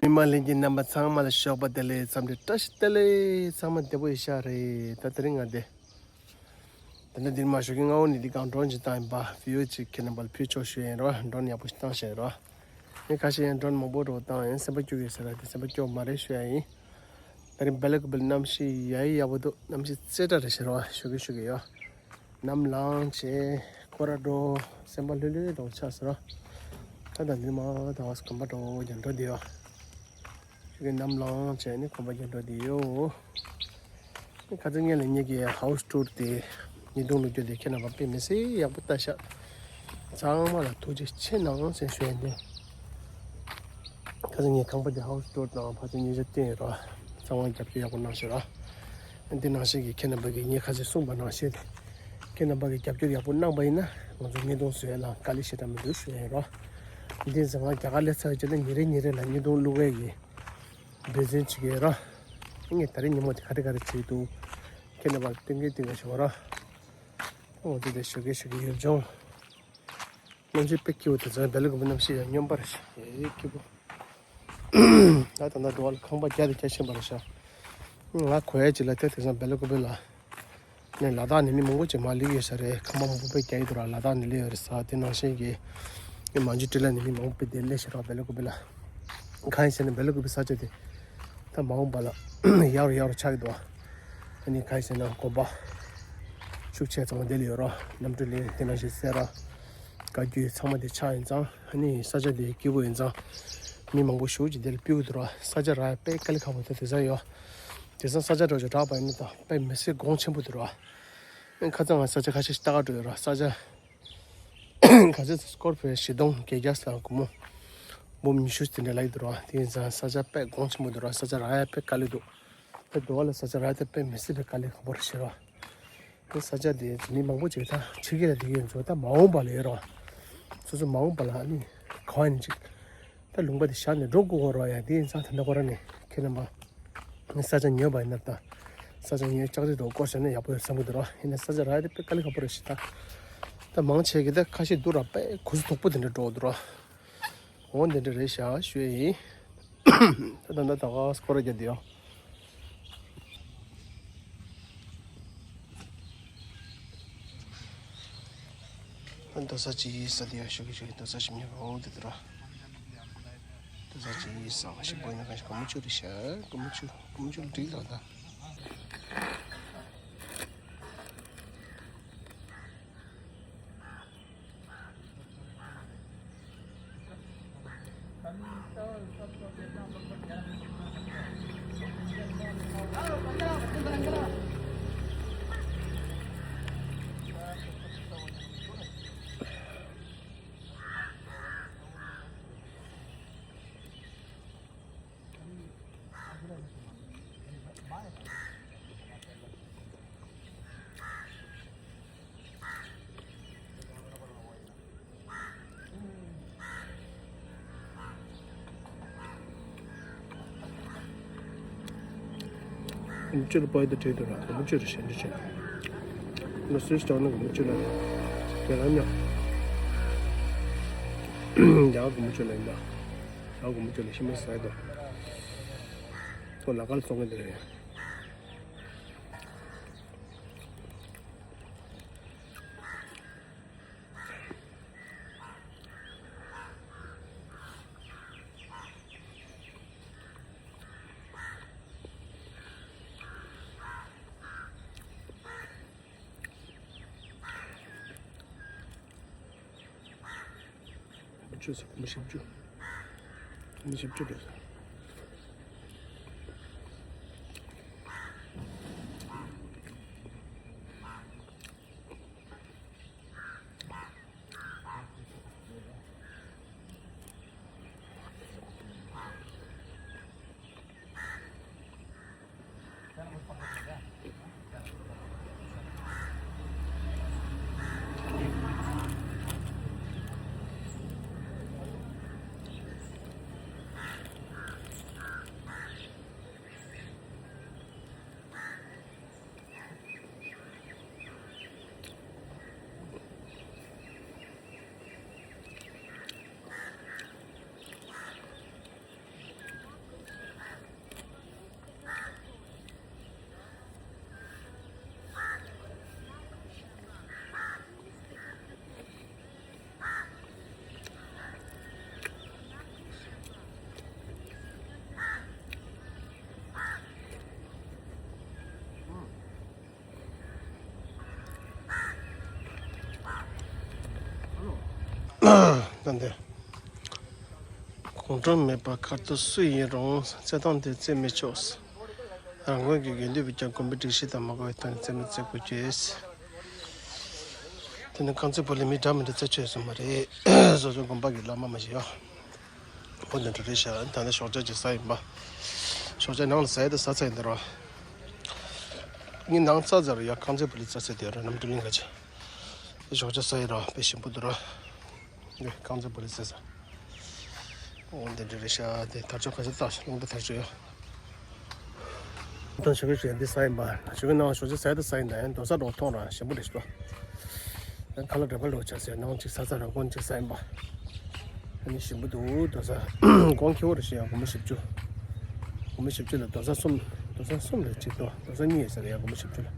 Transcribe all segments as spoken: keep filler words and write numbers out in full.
མི་མང་ལྷན་རྒྱས་རྣམ་པ་ཚང་མ་ལ་ཞོགས་པ་བདེ་ལེགས། འཚམས་འདྲི་བཀྲ་ཤིས་བདེ་ལེགས། ཚང་མ་བདེ་པོ་ཡིན་ཤག་རེད། ད་དེ་རིང་ང་འདི། ད་ལྟ་འདིར་མ་ཞོགས་ཀྱི་སྔ་བོ་ནས་འདི་གང་ཌོན་ཅིག་བཏང་ཡིན་པ། བི་ཡོ་ཅིག་ཁྱེད་རྣམ་པ་ལ་ཕུལ་ཆོག་ཞུ་ཡིན་རོ། ཌོན་ཡག་པོ་ཞིག་བཏང་ཤག་རོ། ངས་ཁ་ཤས་ཡང་ཌོན་མང་པོ་འགྲོ་བཏང་ཡིན། སེམས་པ་སྐྱོ་གི་ཟེར་ར་དེ་སེམས་པ་སྐྱོ་མ་རེད་ཞུ་ཡ་ཡིན། ད་རིང་སྦེལ་ཀོབ་ལ་གནམ་གཤིས་ཡ་ཡི་ཡག་པོ་འདུག་གནམ་གཤིས་རྩེ་གྲ་རེད་ཤག་རོ། ཞོགས་ཀས་ཞོགས་ཀས་ཡོ། ནམ་ལངས་བྱས་སྐོར་ར་འགྲོ། སེམས་པ་ལྷོད་ལྷོད་འདྲ་བོ་ཆགས་སོང་ར། ད་ད་འདི་མ་ད་བ་གོམ་པ་འགྲོ་རྒྱག་འགྲོ་འདི་ཡོ། ཞོགས་ཀས་ནམ་ལངས་བྱས་ནི་གོམ་པ་རྒྱག་འགྲོ་འདི་ཡོ། ཁ་སང་ངས་ལ་ངེད་ཀྱི་ཧའུ་སི་ཊུར་དེ་ཉིས་སྟོང་ལོ་རྒྱུས་དེ་ཁྱེད་རྣམ་པ་དཔེ་མི་སྲིད་ཡག་པོ་ལྟ་ཤག་ཚང་མ་ལ་ཐུགས་རྗེ་ཆེ་གནང་ཟེར་ཞུ་ཡ་འདི། ཁ་སང་ངས་ཁང་པ་དེ་ཧའུ་སི་ཊུར་དང་ཕར་ཚུར་ཉེ་ཆར་བསྟན་ཡོད་ར། ཚང་མ་རྒྱབ་སྐྱོར་ཡག་པོ་གནང་ཤག་ར། འདི་ནང་བཞིན་གྱི་ཁྱེད་རྣམ་པ་གིས་ངས་ཁ་སང་གསུངས་པ་ནང་བཞིན་ཁྱེད་རྣམ་པ་གིས་རྒྱབ་སྐྱོར་ཡག་པོ་གནང་པ་ཡིན་ན་ང་ཚོ་བརྙན་ཐུང་བཟོ་ཡ་ལ་དཀའ་ལས་ཞེ་དྲག་མི་འདུག་ཞུ་ཡ་ཡིན་ར། འདི་ཚང་མ་རྒྱ་གར་ལ་ཚར་བའི་རྗེས་ལ་ཉིན་རེ་ཉིན་རེ་ལ་བརྙན་ཐུང་བླུག་ཡ་ཡིན། འབད་བརྩོན་བྱེད་ཀྱི་ཡོད་ར། ངས་ད་རེས་ཉིན་མོ་དེ་ག་རེ་ག་རེ་བྱེད་འདུག་ཁྱེད་རྣམ་པར་སྟོན་གྱི་སྟོན་གྱི་ཞོག་ར། འོ་དེ་དེ་ཞོགས་ཀས་ཞོགས་ཀས་ཡུལ་ལྗོངས། གནམ་གཤིས་དཔེ་སྐྱིད་པོ་དེ་ཚོ་སྦེལ་ཀོབ་གནམ་གཤིས་ཡང་སྙོམས་པ་རེད་ཤག་ཨེ་སྐྱིད་པོ། ད་ད་ལྟ་འགྲོ་བ་ལ་ཁང་པ་བརྒྱ་དང་བརྒྱ་ཕྱིན་པ་རེད་ཤག་ང་གོ་ཡ་ཅིག་ལ་དེ་དེང་སང་སྦེལ་ཀོབ་ལ། ནས་ལ་དྭགས་ནས་མི་མང་པོ་ཅིག་མར་སླེབས་ཡོད་ས་རེད། ཁང་པ་མང་པོ་དཔེ་རྒྱག་གི་འདུག་ར། ལ་དྭགས་ནས་སླེབས་ཡོད་རེད་ས། དེ་ནང་བཞིན་གྱི་ཨེ་མང་ཇུ་ཊི་ལ་ནས་མི་མང་པོ་དཔེ་དེ་སླེབས་ཤག་ར་སྦེལ་ཀོབ་ལ། གང་ཡིན་ཟེར་ན་སྦེལ་ཀོབ་ས་ཆ་དེ་ད་མ་འོངས་པ་ལ་ཡག་རུ་ཡག་རུ་ཆགས་ཀྱི་འདུག་ཨ་ནི་གང་ཡིན་ཟེར་ན་དགོན་པ་ཤུགས་ཆེ་ཚང་མ་དེ་ལ་ཡོད་ར། གནམ་གྲུ་ལེན་དེ་ནང་བཞིན་སེ་ར་བཀའ་བརྒྱུད་ཚང་མ་དེ་ཆགས་ཡིན་ཙང་ཨ་ནི་ས་ཆ་དེ་སྐྱིད་པོ་ཡིན་ཙང་མི་མང་པོ་ཞེ་པོ་ཅིག་དེ་ལ་སྤུས་ཀྱི་འདུག་ར། ས་ཆ་རག་ཡ་དཔེ་དཀའ་ལས་ཁག་པོ་ད་དེང་སང་ཡོད། དེང་སང་ས་ཆ་འདྲ་བོ་ཅིག་རག་པ་ཡིན་ན་ད་དཔེ་མི་སྲིད་གོང་ཆེན་པོ་འདུག་ར། ཁ་སང་ང་ས་ཆ་ཁ་ཤས་ཤིག་ལྟ་ག་འགྲོ་ཡོད་ར། ས་ཆ་ག་ཚོད་སྐོར་བས་བཞི་སྟོང་བརྒྱད་བརྒྱ་ལ་སྒོར་མོ་འབུམ་ཉི་ཤུ་དེ་འདྲ་ལབ་ཀྱི་འདུག་ར། དེ་ཡིན་ཙང་ས་ཆ་དཔེ་གོང་ཆེན་པོ་འདུག་ར། ས་ཆ་རག་ཡ་དཔེ་དཀའ་ལས་འདུག་དེ་འདུག་བ་ལ་ས་ཆ་རག་ཡ་དེ་དཔེ་མི་སྲིད་པའི་དཀའ་ལས་ཁག་པོ་རེད་ཤག་ར། དེ་ས་ཆ་དེ་མི་མང་པོ་ཅིག་ད་ཕྱི་རྒྱལ་ལ་བསྡད་ཡོད་ཚོ་ད་མ་འོངས་པ་ལ་ཡོད་ར། སོ་སོ་མ་འོངས་པ་ལ་ཨ་ནི་གང་ཡིན་ཅིག་ད་ལུང་པ་དེ་བཞག་ནས་འགྲོ་དགོས་རོགས་ཡ། དེ་ཡིན་ཙང་ད་ལྟ་ཁོ་རང་ནས་ཁྱེད་རྣམ་པ་ས་ཆ་ཉོས་པ་ཡིན་ན་ད་ས་ཆ་ཉོས་ལྕགས་རི་འགྲོ་སྐོར་བྱས་ན་ཡག་པོ་ཡོད་བསམ་གྱི་འདུག་ར། ཡིན་ན་ས་ཆ་རག་ཡ་དེ་དཔེ་དཀའ་ལས་ཁག་པོ་རེད་ཤག་ད་ད་མང་ཆེ་གི་ད་ཁ་ཤས་འདུག་ར། དཔེ་གུ་སུ་དོག་པོ་དེ་འདྲ་འགྲོ་འདུག་ར། འོ་འདི་འདྲ་རེད་ཤག་ཞུ་ཡ་ཡིན། ད་ད་ད་ག་སྐོར་ར་རྒྱག་དེ་ཡོ། ཨ་འདུག་ས་ཅི་ཡིས་ས་དེ་ཡ་ཞུ་གི་ཞུ་གི་འདུག་ས་ཞིམ་ཉམས་འོ་དེ་དེ་ར། འདུག་ས་ཅི་ཡིས་ས་ཞིམ་པོ་ཡིན་ན་ག་ཞིག་སྒོར་མོ་བཅུ་རེད་ཤག་སྒོར་མོ་བཅུ་སྒོར་མོ་བཅུ་ལ་འགྲིག་ལ་ད། མུ་ཅོ་ལ་པའི་ད་བྲིས་འདུག་ར། མུ་ཅོ་རེད་ཤག་འདི་ཅོ། ང་སུས་ཀྱང་ནི་མུ་ཅོ་ལ་རྒྱ་ལ་ཉོ། རྒྱ་གི་མུ་ཅོ་ལ་ཡིན་ད། རྒྱ་གི་མུ་ཅོ་ལ་ཤི་མ་ཟ་ཡི་ད། ཁོ་ལ་ཀར་སོང་གི་འདི་རེད། ཁོ་ཚོས་ཁོ་མོ་བཞི་བཅུ། ཁོ་མོ་བཞི་བཅུ་རེད། ད་འདི། གུང་ཁྲན་མེད་པར་ཁ་ཐུག་སུ་ཡིན་རུང་བརྩེ་དུང་དེ་བརྩེ་མི་ཆོག་རང་དབང་གི་དགེ་འདུན་པས་ཀྱང་དགོན་པའི་སྒྲིག་གཞི་དང་མ་འགལ་བའི་ཐོག་ནས་བརྩེ་མི་བརྩེ་དགོས་ཀྱི། དེ་ནི་རྐང་རྩེད་སྤོ་ལོའི་མི་འདྲ་མི་འདྲ་རྩེ་ཆོག་ཡོད་ས་མ་རེད། སོ་སོའི་དགོན་པ་གི་བླ་མ་མ་ཞིག་ཡོད། ཨོ་འདི་འདྲ་རེད་ཤག་ད་ནི་ཞོགས་ཇ་ཅིག་ཟ་ཡིན་པ། ཞོགས་ཇ་ནང་ལ་ཟ་ཡི་ད་ཟ་ཚར་ཡིན་ད་རོ། ངས་ནང་ཚ་ཚ་ར་ཡ་རྐང་རྩེད་སྤོ་ལོ་རྩེ་ཚར་དེ་ར་གནམ་གྲུ་གླིང་ག་ཅིག་ཞོགས་ཇ་ཟ་ཡི་ར་དཔེ་ཞིམ་པོ་འདུག་ར། འདི་རྐང་རྩེད་སྤོ་ལོ་རྩེ་ས། ཨོ་འདི་འདྲ་རེད་ཤག་དེ་དར་ལྕོག་ག་ཚོད་བཏགས་ཤག་རླུང་རྟ་དར་ལྕོག་ཡོད། ད་ཞོགས་ཇ་འདི་ཟ་ཡིན་པ། ཞོགས་ཇ་ནང་ཞོགས་ཇ་ཟ་ཡི་ད་ཟ་ཡིན་ད་ཡང་རྡོ་ས་འགྲོ་ཐོང་ར་ཞིམ་པོ་རེད་ཤག་ད་ཁ་ལག་འདྲ་པོ་འགྲོ་ཆ་ཟེར་ནང་ཅིག་ཟ་ཚར་ར་གོན་ཅིག་ཟ་ཡིན་པ། ཨ་ནི་ཞིམ་པོ་འདུག་རྡོ་ས། གོང་ཁེ་བོ་རེ་ཞིག་ཡང་སྒོར་མོ་བཞི་བཅུ། སྒོར་མོ་བཞི་བཅུ་ལ་རྡོ་ས་གསུམ། རྡོ་ས་གསུམ་ལ་གཅིག་ཏོ། རྡོ་ས་གཉིས་ཡོད་ས་རེད་ཡ་སྒོར་མོ་བཞི་བཅུ་ལ།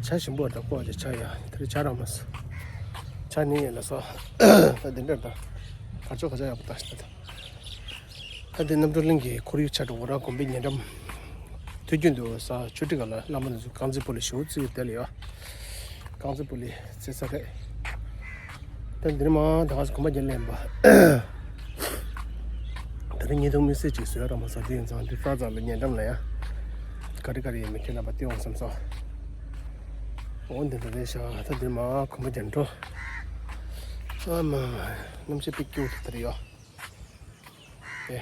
ཇ་ཞིམ་པོ་ད་ཀོ་ཅིག་ཇ་ཡ་དེ་རིང་ཇ་རག་མ་སོང་། ཇ་ནི་ཡོད་ལ་སོ། ད་འདི་འདྲ་ད། གར་ཆོག་ག་ཇ་ཡག་པོ་ད་ཞིག་ད་ད། ད་འདི་རྣམ་གྲོལ་གླིང་གི་ཁོར་ཡུག་ཆ་འགྲོ་བོ་ར་དགོན་པའི་ཉེ་འགྲམ། དུས་རྒྱུན་དུ་ས་ཆུ་ཁྲི་ག་ལ་བླ་མ་དེ་ཚོ་རྐང་རྩེད་སྤོ་ལོ་ཞུ་རྩིས་དེ་ལ་ཡོད། རྐང་རྩེད་སྤོ་ལོ་རྩེ་ས་རེད། ད་འདིར་མ་ད་ག་ས་གོམ་པ་རྒྱག་ལེན་པ། ད་རིང་ཉིས་སྟོང་མི་སེར་ཅིག་བཟོས་ར་མ་ས་དེ་ཡིན་ཙང་དུས་ཙག་ཙག་ལ་ཉེ་འགྲམ་ལ་ཡ། ག་རེ་ག་རེ་ཡིན་མི་ཁྱེད་རྣམ་པ་བལྟས་འོང་བསམ་སོང་། འོ་འདི་འདྲ་རེད་ཤག་ད་འདིར་མ་གོམ་པ་རྒྱག་འགྲོ། ཨ་མ། གནམ་གཤིས་དཔེ་སྐྱིད་པོ་ད་རེད་ཡོད། ཨེ།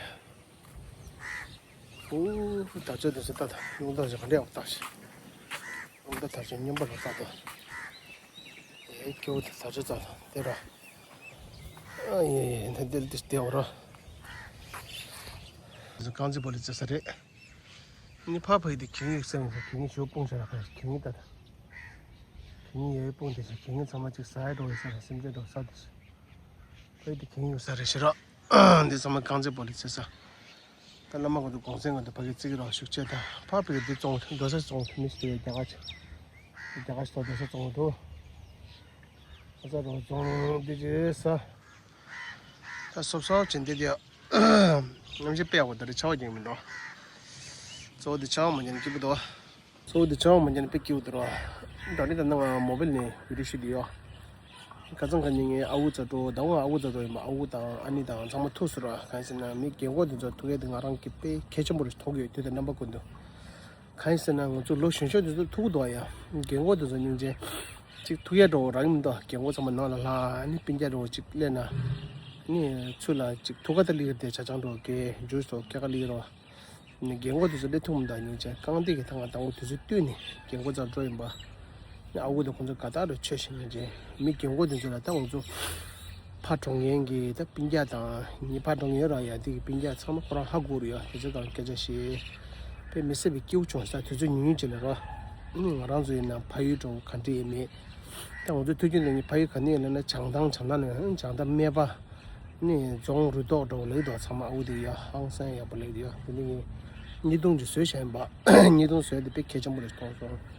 ཨུ། ད་ཆ་དེ་ཚོ་ལྟ་ད། རླུང་རྟ་ཞིག་ག་འདྲ་ཡག་པོ་བཏགས་ཤག་རླུང་རྟ་དར་ཆ་སྙོམས་པ་རུ་བཏགས་ད། ཨེ་སྐྱོ་བོ་དེ་དར་ཆ་བཏགས་ད་དེ་ར། ཨ་ཡེ་ཡེ་ད་དེ་དེ་དེ་འོ་ར། དེ་ཚོ་རྐང་རྩེད་སྤོ་ལོ་རྩེ་ས་རེད། ནི་ཕ་ཕ་ཡི་དེ་གད་སྙིགས་སེམས་ཁ་གད་སྙིགས་ཞོ་སྤུངས་ཤ་ར་ཁ་གད་སྙིགས་ད་ད། གད་སྙིགས་ཡོད་སྤུངས་དེ་ཚོ་གད་སྙིགས་ཚང་མ་ཅིག་ཟ་ཡ་འགྲོ་ཡི་ས་ར་སེམས་ཅན་འགྲོ་ས་དེ་ཚོ། ཕ་ཡི་དེ་གད་སྙིགས་ཡོད་ས་རེད་ཤི་ར། འདི་ཚང་མ་རྐང་རྩེད་སྤོ་ལོ་རྩེ་ས། ད་བླ་མ་གོང་དུ་གོང་ཚན་གོང་དུ་ཕ་གི་བརྩི་གི་རོགས་ཤུགས་ཆེ་ད་ཕ་ཕ་གི་འདི་བཙོང་རྡོ་ས་བཙོང་མི་ཞིག་ཡོད་རྒྱ་གར་ཆ། རྒྱ་གར་ཆ་ཐོག་རྡོ་ས་བཙོང་འགྲོ། རྡོ་ས་རོགས་བཙོང་འདི་རེད་ས། ད་སོབ་སོབ་བྱེད་འདི་དེ་གནམ་གཤིས་དཔེ་ཡག་པོ་ད་རེད་ཆར་པ་རྒྱག་མི་འགྲོ། གཙོ་བོ་འདི་ཆར་པ་མ་རྒྱག་ན་སྐྱིད་པོ་འདུག་གཙོ་བོ་འདི་ཆར་པ་མ་རྒྱག་ན་དཔེ་སྐྱིད་པོ་འདུག་ར། ད་ནི་ད་ནང་མོ་བེལ་ནས་བི་ཌིའོ་ཤུ་འདི་ཡོད། ཁ་སང་ཁ་ཉིན་ངའི་ཨ་ཁུ་རྩ་འགྲོ་ཟླ་བ་ང་ཨ་ཁུ་རྩ་འགྲོ་ཡིན་པ་ཨ་ཁུ་དང་ཨ་ནེ་དང་ཚང་མ་ཐུག་སོང་ར་གང་ཡིན་ཟེར་ན་མི་རྒན་གོག་འདི་ཚོ་ཐུག་ཡས་དེ་ང་རང་གི་དཔེ་གལ་ཆེན་པོ་རེད་མཐོང་གི་ཡོད་དུས་དང་རྣམ་པ་ཀུན་ཏུ། གང་ཡིན་ཟེར་ན་ང་ཚོ་ལོ་གཞོན་གཞོན་འདི་ཚོ་ཐུག་འདུག་ཨ་ཡ། རྒན་གོག་འདི་ཚོ་སྙིང་རྗེ། ཅིག་ཐུག་ཡས་འགྲོ་རག་གི་མི་འདུག་རྒན་གོག་ཚང་མ་ནང་ལ་ལྷག་ཨ་ནི་སྤུན་ཀྱག་འགྲོ་ཅིག་སླེབས་ན། ཨ་ནི་ཚུར་ལ་ཅིག་ཐུག་ག་ད་ལི་ག་དེ་ཇ་ཆང་འགྲོ་གེ་ཇུས་འགྲོ་སྐྱེ་ག་ལི་རོ། ནི་རྒན་གོག་དེ་ཚོ་སླེབས་ཐུབ་མི་འདུག་སྙིང་རྗེ་རྐང་སྟེགས་ཀྱི་ཐང་ང་དང་པོ་དུས་ཚོད་བཏུས་ནས་རྒན་གོག་ཚང་འགྲོ་ཡིན་པ། ནི་ཨ་ཁུ་དང་ཁོང་ཚོ་དགའ་རྟགས་རུ་ཆོས་བཞིན་སྙིང་རྗེ་མི་རྒན་གོག་དེ་ཚོ་ལ་ད་ང་ཚོ་ཕ་གྲོངས་མཁན་གྱི་ད་སྤུན་ཀྱག་དང་ངའི་ཕ་གྲོངས་མཁན་ར་ཡ་དེ་གི་སྤུན་ཀྱག་ཚང་མ་ཁོ་རང་ཧ་གོ་རུ་ཡ་དེ་ཚོ་དང་སྐད་ཆ་བཤད། དཔེ་མི་སྲིད་པའི་སྐྱིད་པོ་བྱུང་ས་དུས་ཚོད་ཉུང་ཉུང་ཅིག་ལ་ར། ནི་ང་རང་ཚོ་ཡིན་ན་ཕ་ཡུལ་འགྲོ་ག་འདྲ་ཡིན་མེད། ད་ང་ཚོ་དུས་རྒྱུན་དུ་ནི་ཕ་ཡུལ་ག་ནས་ཡིན་ལབ་ན་བྱང་ཐང་བྱང་ཐང་ནས་བྱང་ཐང་སྨད་པ། ནི་རྫོང་རུ་ཐོག་འགྲོ་ལེགས་འགྲོ་ཚང་མ་ཨ་ཁུ་དེ་ཡ་ཧང་སང་ཡག་པོ་ལེགས་དེ་ཡ་དེ་ནི་ངས་བརྙན་ཐུང་ཅིག་བཟོས་བཞག་ཡིན་པ། བརྙན་ཐུང་བཟོས་དེ་དཔེ་གལ་ཆེན་པོ་རེད་མཐོང་སོང་།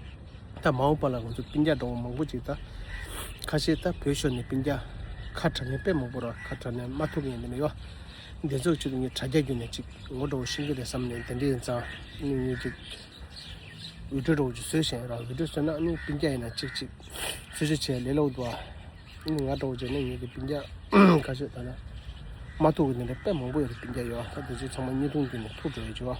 ད་མ་འོངས་པ་ལ་ང་ཚོ་སྤུན་ཀྱག་འགྲོ་བ་མང་པོ་ཅིག་ད་ཁ་ཤས་ད་བོད་ཤོར་ནས་སྤུན་ཀྱག་ཁ་གྲག་མཁན་དཔེ་མང་པོ་ར་ཁ་གྲག་ནས་མ་ཐུག་མཁན་དེ་འདྲ་ཡོད། འདི་ཚོ་ཆེད་དུ་ངས་དྲ་རྒྱ་བརྒྱུད་ནས་ཅིག་ངོ་འགྲོ་བ་ཤེས་ཀྱི་རེད་བསམ་ནས་དེ་འདྲ་ཡིན་ཙང་ནི་ངས་ཅིག་བི་ཌིའོ་འདྲ་བོ་ཅིག་བཟོས་བཞག་ཡིན་ར་བི་ཌིའོ་བཟོས་ན་ནི་སྤུན་ཀྱག་ཡིན་ན་ཅིག་ཅིག་བཟོས་བྱས་བྱས་ལས་སླ་པོ་འདུག་ཨ། ནི་ང་འདྲ་བོ་བྱས་ན་ངས་ཀྱི་སྤུན་ཀྱག་ཁ་ཤས་ད་ལ་མ་ཐུག་གི་དེ་འདྲ་དཔེ་མང་པོ་ཡོད་རེད་སྤུན་ཀྱག་ཡོད་ཨ། ད་དེ་ཚོ་ཚང་མ་བརྙན་ཐུང་བརྒྱུད་ནས་ཐུག་འགྲོ་ཡོད་ཅིག་ཨ།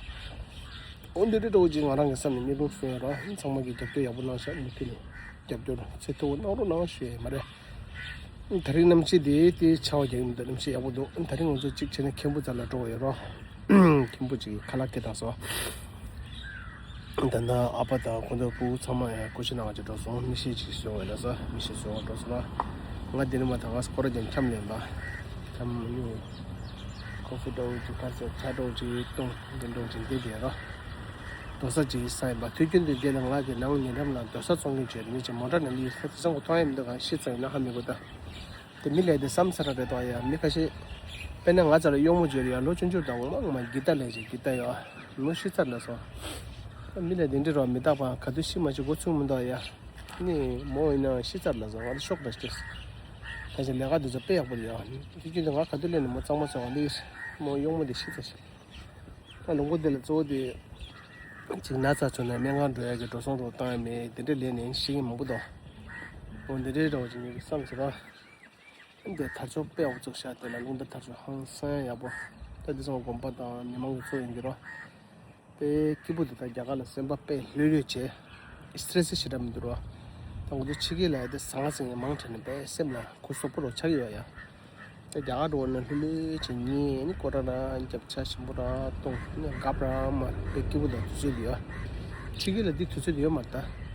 འོ་འདི་འདྲ་འདྲ་བོ་ཅིག་ང་རང་གི་བསམ་ནས་བརྙན་ཐུང་བཟོས་ཡོད་ར། ཚང་མ་གིས་རྒྱབ་སྐྱོར་ཡག་པོ་གནང་ཤག་མུ་མཐུད་ནས་རྒྱབ་སྐྱོར་ཚད་མཐོ་པོ་གནང་རོགས་གནང་ཞུ་ཡས་མ་རེད། ད་རིང་གནམ་གཤིས་དེ་དེ་ཆར་པ་རྒྱག་གི་མི་འདུག་གནམ་གཤིས་ཡག་པོ་འདུག་ད་རིང་ང་ཚོ་གཅིག་བྱས་ན་མཁན་པོ་རྩ་ལ་འགྲོ་བ་ཡོད་རོགས། མཁན་པོ་གཅིག་ཁ་ལག་ཁྱེར་དང་སོ། ད་ལྟ་ཨ་ཕ་དང་ཁོང་ཚོ་སྤུ་གུ་ཚང་མ་ཡང་སྐུ་ཞབས་ནང་ཅིག་འགྲོ་སོང་། མི་ཤེས་ཅིག་སོང་བས་ལ་ས་མི་ཤེས་སོང་འགྲོ་སོང་ལ། ང་འདི་ནས་མ་ད་ང་སྐོར་ར་རྒྱབ་འཁྱམ་ལེན་པ། འཁྱམ་མི་ཉུང་། ཁོ་ཧྥི་འདྲ་བོ་ཅིག་ཁ་ཟས་ཇ་འདྲ་བོ་ཅིག་བཏུང་འདི་འདྲ་བོ་ཅིག་འདི་བསྡད་རོགས། རྡོ་ས་ཅིག་ས་ཡིན་པ་དུས་རྒྱུན་དུ་འདི་ལ་ང་གི་ནང་ཉེ་འགྲམ་ལ་རྡོ་ས་བཙོང་མཁན་ཅིག་ཡོད་རེད། མི་ཅིག་མོ་ཊ་ནང་སླེབས་ས་དེ་སང་གོ་མཐོང་ཡ་མི་འདུག་ག་ཤི་ཚར་ཡོད་ན་ཧ་མི་གོ་ད། དེ་མི་ལས་དེ་བསམ་ས་ར་རེད་དོ་ཡ། མི་ཁ་ཤས་དཔེར་ན་ང་ཚ་ལ་གཡོག་མོ་བྱེད་ཡ་ལོ་ཆུང་ཆུང་དང་ངོ་མ་ངོ་མ་གི་ཏ་ལས་ཅིག་གི་ཏ་ཡོད་ལོ་ཤི་ཚར་ལ་སོ། མི་ལས་དེ་འདྲི་རོགས་མི་རྟག་པ་ག་དུས་ཤི་མ་ཤི་གོ་ཚུགས་མི་འདུག་ཡ། ནི་མོ་ཡིན་ན་ཤི་ཚར་ལ་སོ་ང་ལ་ཤོག་ར་ཤི། ད་ཅི་ལས་ཀ་དེ་ཚོ་དཔེ་ཡག་པོ་ཡོད་ཡ། དེ་རྒྱུན་དུ་ང་ག་དུས་ལས་ནི་མོ་གཙང་མ་སོང་ལི་མོ་གཡོག་མོ་དེ་ཤི་ཚར་ཤི། ད་ལུང་པ་དེ་ལ་གཙོ་བོ་དེ་ཅིག་ན་ཚ་ཚོ་ན་སྨན་ཁང་འགྲོ་ཡ་གི་འགྲོ་སོང་རོགས་བཏང་ཡ་མེད་དེ་འདྲ་ལས་ནས་ཤི་གི་མང་པོ་འདུག་འོ་འདི་འདྲའི་རོགས་ཅིག་ངེད་ཀྱི་བསམ་ཚུལ་ར། འདི་དར་ལྕོག་དཔེ་ཡག་པོ་བཙུགས་ཤག་དེ་ལ་རླུང་རྟ་དར་ལྕོག་ཧང་སང་ཡག་པོ། ད་འདི་ཚང་མ་དགོན་པ་དང་མི་མང་གི་གཙོ་ཡིན་གྱི་རོ། དེ་སྐྱིད་པོ་འདུག་ད་རྒྱ་གར་ལ་སེམས་པ་དཔེ་ལྷོད་ལྷོད་བྱས། སི་ཊེ་རེ་སི་ཞེ་དྲག་མི་འདུག་རོ། ད་ང་ཚོ་ཕྱི་རྒྱལ་ལ་ཡ་དེ་ཟང་ཟིང་མང་དྲགས་ནས་དཔེ་སེམས་ལ་གུ་སོག་པོ་རོ་ཆགས་ཀྱི་ཡོད་ཡ། ད་རྒྱ་གར་འགྲོ་ན་ལྷོད་ལྷོད་བྱས་ཉལ་ནི་སྐོར་ར་ར་རྒྱབ་ཆ་ཞིམ་པོ་ར་གཏོང་ནི་དགའ་པོ་ར་མ་དཔེ་སྐྱིད་པོ་འདུག་དུས་ཚོད་འདི་ཡོད། ཕྱི་རྒྱལ་ལ་འདི་དུས་ཚོད་འདི་ཡོད་མ་རེད་ད།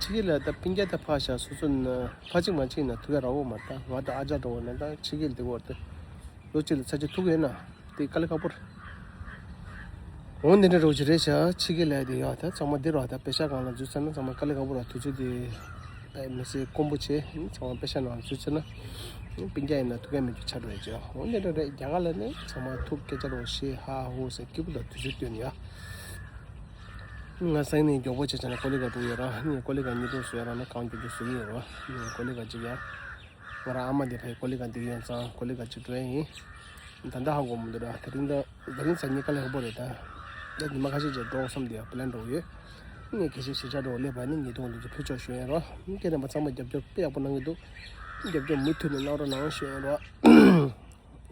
ཕྱི་རྒྱལ་ལ་ད་སྤུན་ཀྱག་ད་ཕ་ཤ་སོ་སོ་ན་ཕ་གཅིག་མ་གཅིག་ན་ཐུག་ཡ་ར་འོ་མ་ད་ང་ད་ཨ་ཅག་འགྲོ་ན་ད་ཕྱི་རྒྱལ་འདི་འོ་ད་ལོ་གཅིག་ལ་ཚར་གཅིག་ཐུག་ཡོད་ན་དེ་དཀའ་ལས་ཁག་པོ་རེད། འོ་འདི་འདྲ་རོ་ཅིག་རེད་ཤག་ཕྱི་རྒྱལ་ལ་དེ་ཡོད་ད་ཚང་མ་འདི་རོ་ད་པེ་ཤ་སྒང་ལ་འཛུལ་ཚར་ན་ཚང་མ་དཀའ་ལས་ཁག་པོ་ར་དུས་ཚོད་དེ་ད་མི་སེར་དཀོན་པོ་བྱས་ཚང་མ་པེ་ཤ་ནང་འཛུལ་ཚར་ན་སྤུན་ཀྱག་ཡིན་ན་ཐུག་ཡ་མེད་རྒྱུ་ཆགས་འགྲོ་ཡ་ཅིག་འོ་འདི་འདྲ་རེད། རྒྱ་གར་ལ་ནི་ཚང་མ་ཐུག་སྐད་ཆ་རོ་བཤད་ཧ་ཧོ་ཟེར་སྐྱིད་པོ་ད་དུས་ཚོད་སྟོན་ཡ། ང་སང་ཉིན་མགྱོགས་པོ་བྱས་བྱས་ན་ཀོ་ལི་གྷལ་འགྲོ་ཡོད་ར། ངས་ཀོ་ལི་གྷལ་ཉིས་སྟོང་བཟོ་ཡ་ར་ན་གང་མགྱོགས་མགྱོགས་བཟོ་གི་ཡོད་ར། ངས་ཀོ་ལི་གྷལ་ཅིག་ཡ། ང་ར་ཨ་མ་དེ་ཕའི་ཀོ་ལི་གྷལ་འདི་ཡོད་ཙང་ཀོ་ལི་གྷལ་ཅིག་འགྲོ་ཡ་ཡིན། ད་ལྟ་ཧ་གོ་མི་འདུག་ར། དེ་རིང་ད་དེ་རིང་སང་ཉིན་དཀའ་ལས་ཁག་པོ་རེད་ད། ད་ཉི་མ་ཁ་ཤས་ཅིག་འགྲོ་བསམ་དེ་ཡ་པི་ལན་འགྲོ་གི་ཡོད། ངས་གལ་སྲིད་གཞིས་ཆགས་འགྲོ་སླེབས་པ་ནི་ཉིས་སྟོང་དེ་ཚོ་ཕུལ་ཆོག་ཞུ་ཡ་ར། སྐྱེ་རིམ་པ་ཚང་མ་རྒྱབ་སྐྱོར་དཔེ་ཡག་པོ་གནང་གི་འདུག་རྒྱབ་སྐྱོར་མུ་མཐུད་ནས་གནང་རོགས་གནང་ཞུ་ཡ་ར།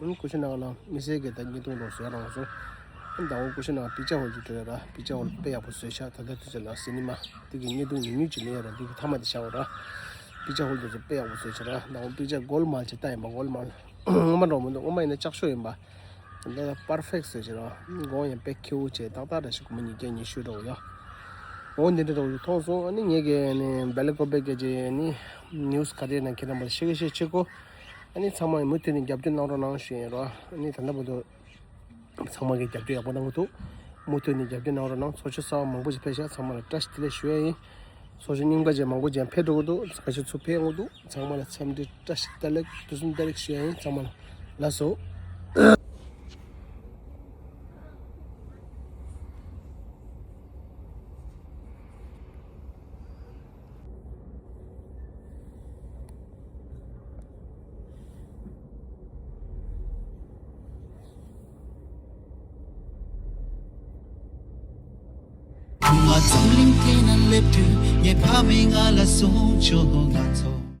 ཨང་ཀུ་ཤུ་ནང་ལ་མི་སེར་གྱི་ད་ཉིས་སྟོང་རོགས་བཟོས་རང་སོ། ཨང་ད་འོ་ཀུ་ཤུ་ནང་པིག་ཅར་ཧོལ་ཅིག་འགྲོ་ཡ་ར། པིག་ཅར་ཧོལ་དཔེ་ཡག་པོ་བཟོས་ཤག་ད་ལྟ་དུས་ཚོད་ལ་སི་ནི་མ་དེ་གི་བརྙན་ཐུང་ཉུང་ཉུང་ཅིག་ལེན་ཡ་ར། འདི་གི་མཐའ་མ་དེ་བཞག་འོ་ར། པིག་ཅར་ཧོལ་དེ་ཚོ་དཔེ་ཡག་པོ་བཟོས་ཤག་ར། ད་འོ་པིག་ཅར་གོལ་མལ་ཅིག་ལྟ་ཡིན་པ། གོལ་མལ་ངོ་མ་འགྲོ་མི་འདུག་ངོ་མ་ཡིན་ན་ལྕགས་ཤོག་ཡིན་པ། ད་ལྟ་པར་ཕེག་བཟོས་ཤག་ར། མགོ་ཡང་དཔེ་ཁེའུ་བྱས་ཏག་ཏག་འདྲ་ཞིག་གོ་མི་ཉིས་བརྒྱ་ཉི་ཤུ་འགྲོ་ཡ། འོ་འདི་འདྲ་འགྲོ་ཡ་མཐོང་སོང་། ཨ་ནི་ངས་གི་ནི་བེ་ལ་ཀོ་བེ་གི་ནི་ནིའུ་སི་ག་རེ་ན་ཁྱེད་རང་པ་ཤེས་གི་ཤེས་ཆེ་གོ། ཨ་ནི་ཚང་མ་མུ་མཐུད་ནས་རྒྱབ་སྐྱོར་གནང་རོགས་གནང་ཞུ་ཡིན་རོ། ཨ་ནི་ད་ལྟ་བར་དུ་ཚང་མ་གིས་རྒྱབ་སྐྱོར་ཡག་པོ་གནང་གི་འདུག་མུ་མཐུད་ནས་རྒྱབ་སྐྱོར་གནང་རོགས་གནང་། ཚོགས་ཆུང་གསར་པ་མང་པོ་ཞིག་ཕེབས་ཤག་ཚང་མ་ལ་བཀྲ་ཤིས་བདེ་ལེགས་ཞུ་ཡ་ཡིན། ཚོགས་ཆུང་རྙིང་པ་ཅན་མང་པོ་ཅན་ཕེབས་འགྲོ་གི་འདུག་ཁ་ཤས་ཚུར་ཕེབས་འོང་གི་འདུག་ཚང་མ་ལ་འཚམས་འདྲི་བཀྲ་ཤིས་བདེ་ལེགས་དུས་གསུམ་བདེ་ལེགས་ཞུ་ཡ་ཡིན། ཚང་མ་ལ་ལགས་སོ། ང་འཛམ་གླིང་སྟེང་ན་སླེབས་དུས་ངའི་ཕ་མས་ང་ལ་གསུངས་བྱུང་། ང་ཚོ།